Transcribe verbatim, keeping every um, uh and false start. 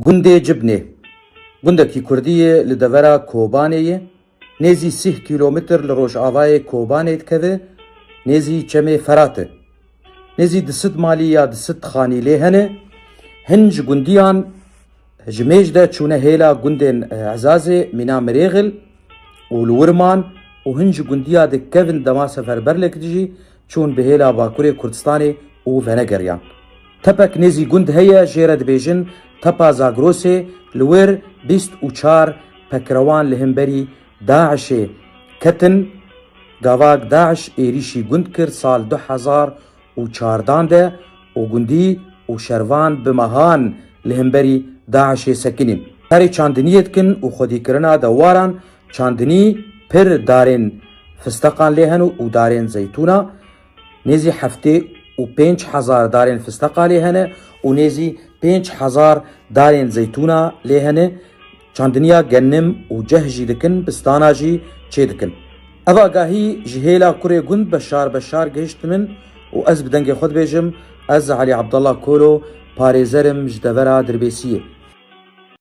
Gundê Cibnê. Gundekî kurdî ye, li devera Kobanê ye. Nêzî sîh kîlometr li rojavayê Kobanê dikeve, nêzî çemê Ferat e. Nêzî du sed malî ya du sed xanî lê hene. Hin ji gundiyan ji mêj de çûne hêla gundên, e, Ezazê, mîna Mirêxil û li wir man û hin ji gundiya di kevin dema seferberlek dijî çûn bi hêla Bakurê Kurdistanê û venegeriyan. Tepek nêzî gund heye, jê re dibêjin Tepa Zagrosê, li wir bîst û çar pekrewan li hemberî DAIŞê ketin. Gavak DAIŞ êrîşî gund kir sal du hezar û çardan de û gundî û şervan bi mehan li hemberî DAIŞê sekinîn. Karê çandiniyê dikin û xwedîkirina dewaran çandinî pir darên fisteqan lê hene û darên zeytûna. Nêzî heftê û pênc hezar darên fisteqa lê hene û nêzî pênc hezar darên zeytûna lê hene. Çandiniya genim û ceh jî dikin, bistana jî çê dikin. Ev agahî ji hêla kurê gund Beşar Beşar gihişt min û ez bi dengê xwe dibêjim, ez Elî Abdallah Kolo, parêzer im ji devera Dirbêsiyê.